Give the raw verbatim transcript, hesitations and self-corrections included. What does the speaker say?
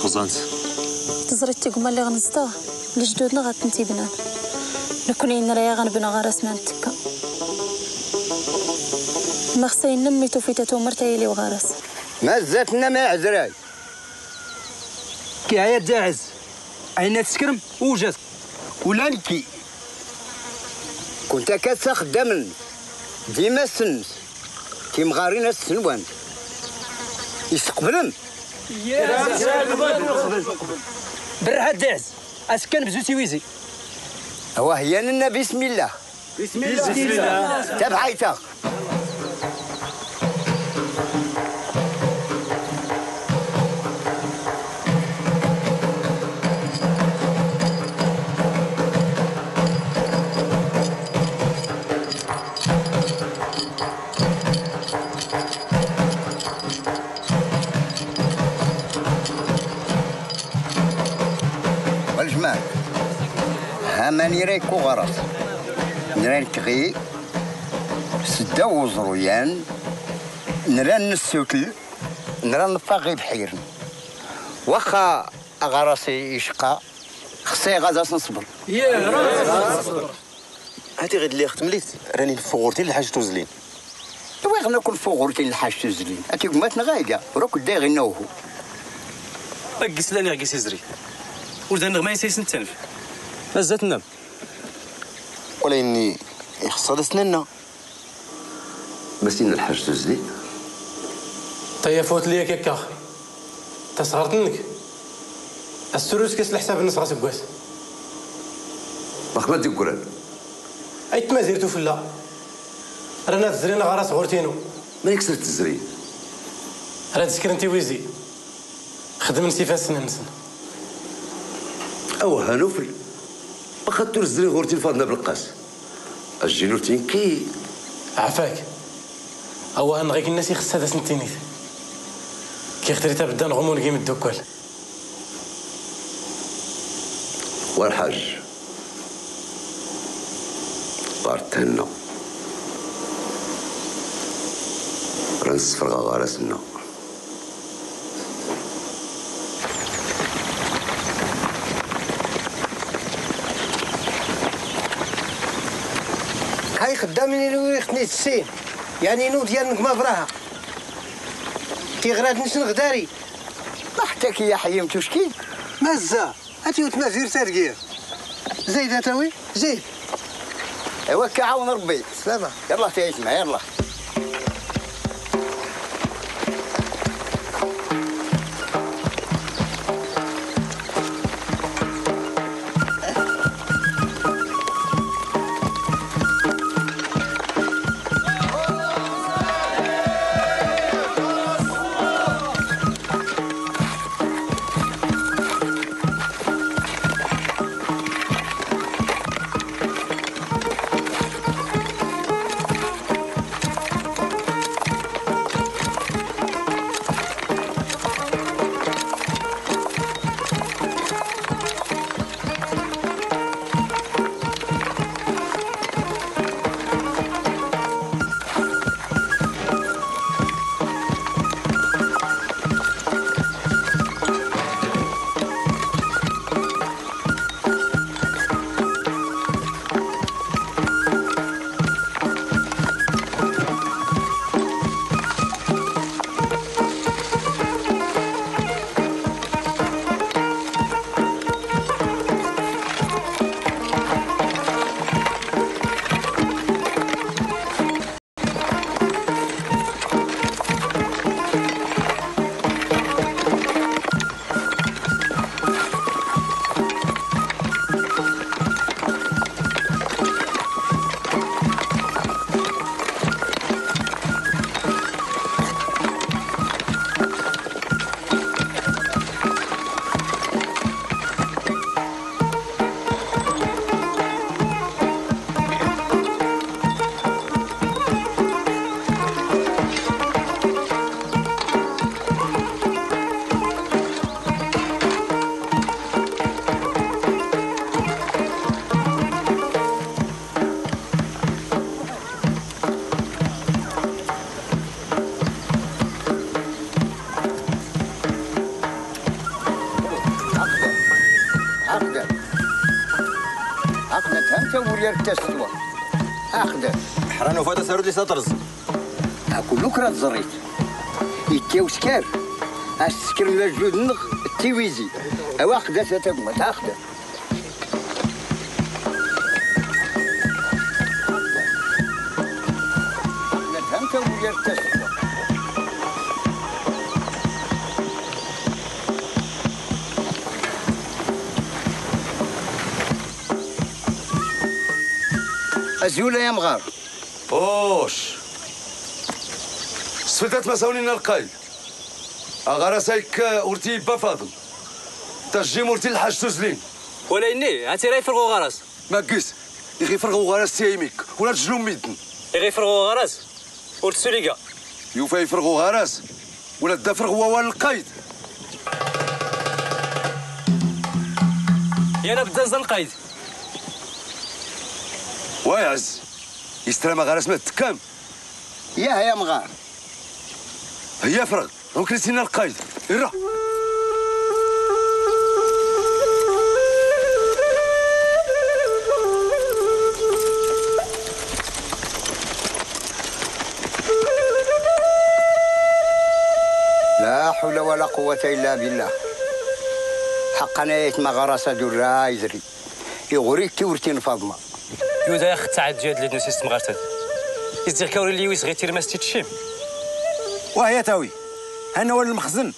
Ẓẓant. Teẓriḍ tigumma lliɣ nzeddeɣ, lejdud-nneɣ ad tent-ibnan. Nekkni nra-yaɣ ad nebnu ɣer-as ma nettekka. Meɣ s ayen-nnem mi tufiḍ a tumert a yili-w ɣer-as. Ma zzat-nna ma iɛezray. Kiɛaya d aɛez. Ayen ad teskrem, ujat. Ula nekki. Kunt akka s axeddam-nnes, d imassen-nnes, timɣarin ad s-snwan. Isteqblem? Berrḥ a ddiɛz, askan bzu tiwizi. Awah, ya nenna bismillah. Bismillah. Tabḥayt-a. Wa lejmaɛ, ha mani ra ikku ɣer-as. Nra nkɣi seddaw uẓru yan, nra nessutl, nra neffeɣ ɣ ibḥiren. Waxxa aɣaras icqa, xṣṣa iɣ ad as-nṣber. Hati ɣid lliɣ tmlit, rani nffu ɣur-tin lḥaǧ tuzlin. Iwa iɣ nukk nffu ɣur-tin lḥaǧ tuzlin? Ati gma-tneɣ ayga, ur akk dda iɣ inna uhu. Aggis llan iɣ gis izri. Ur d-anneɣ ma yesaysen ttanf. Azzat nnam. Wala inni ixṣṣa d asnanna. Masin lḥaǧ tuzlin. Tayafut li akka. Tasɣart-nnek, asturus kas leḥsab-nnes ɣas deg wass. Max ma d-yeggran? Ay tmazirt ufella. Rran ad zrin aɣaras ɣur-tinu. Ma yeksert tezrin? Rad skren tiwizi. Xedmen s ifassen-nsen. Awah, a nufel. Baxa tur zrin ɣur-tin Faḍma Belqas. Ajjin ur tinki. Ɛfak. Awah, nɣik nnas ixessa d asen-tinit. Kixtri tabedda n ɣumun g imeddukkal. Wa lḥaǧ. Ɣer tanna. Ra nessefreɣ aɣaras-nneɣ. Hay xeddamen inu ixten itessin. Yani inu d yan nkem abraha. Tiɣrad nsen ɣdari. Ma ḥtak i yaḥyim tucki. Mazza. Ati utma zir targir. Zayd atawi? Zayd. Iwa akka ɛawen Rebbi. Slama. Yallah taytma, yallah. Yar taswa. Aqder. Ḥran ufa tasarut li satrz. Ha kullu kra tẓrit. Itti uskar. As tskir lajud nneɣ tiwizi. Awa aqder sa tagmat, aqder. Azul ay amɣar. Uc. Sfedat ma sawnin lqayd. Aɣaras ayk ur t-yebba Faḍel. Tajjim ur t-ilḥaǧ tuzlin. Wala inni, ha tira ifrɣ uɣaras. Ma gis, iɣ ifrɣ uɣaras s yaymi-k, ula d jlum midden. Iɣ ifrɣ uɣaras, ur t-suliga. Yufa ifrɣ uɣaras, ula d afrɣ wawal lqayd. Yana bedda nẓa lqayd. Wa iɛz, istram aɣaras ma tekkam. Yah ay amɣar. Hya afrɣ. Ur k-nessin a lqayd. Irra. La ḥula wala quwwata illa billah. Ḥaqqan ay aytma ɣaras ad urra izri. Iɣuri tiwrti n Faḍma. Yuda yax ttaɛad yad lidnus is tmɣartad. Izdiɣ kawri liwis ɣi tirmast tiččim. Wah ya tawi. Hana wal lmexzen.